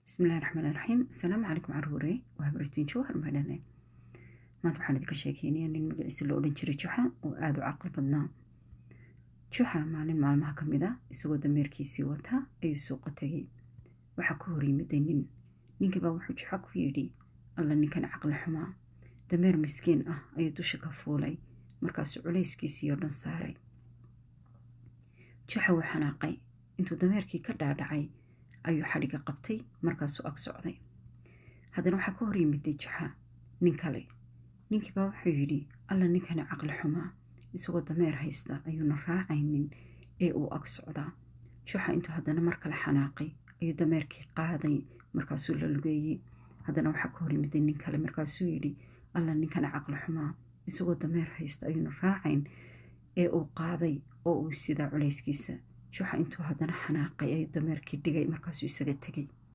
Bismillahi raxmaani raxiim. Asalaamu calaykum caruurey, waa habartiin Jawhar Madhane. Maanta waxaan idinka sheekeynayaa nin magaciisa la odhan jiray Juxa oo aada u caqli badnaa. Juxa maalin maalmaha ka mid a, isagoo dameerkiisii wata ayuu suuqa tegay. Waxaa ka hor yimiday nin. Ninkiibaa wuxuu Juxa ku yidhi: "Alla, ninkan caqli xumaa, dameer miskiin ah ayuu dusha ka fuulay, markaasuu culayskiisii oo dhan saaray." Juxa wuu xanaaqay. Intuu dameerkii ka dhaadhacay ayuu xadhiga qabtay, markaasuu ag socday. Haddana waxaa ka hor yimiday Juxa nin kale. Ninkiibaa wuxuu yidhi: "Alla, ninkani caqli xumaa, isagoo dameer haysta ayuuna raacaynin ee uu ag socdaa." Juxa intuu haddana mar kale xanaaqay ayuu dameerkii qaaday, markaasuu la lugeeyey. Haddana waxaa ka hor yimiday nin kale, markaasuu yidhi: "Alla, ninkani caqli xumaa, isagoo dameer haysta ayuuna raacayn ee uu qaaday oo uu sidaa culayskiisa." Juxa intuu haddana xanaaqay ayuu dameerkii dhigay, markaasuu isaga tegay.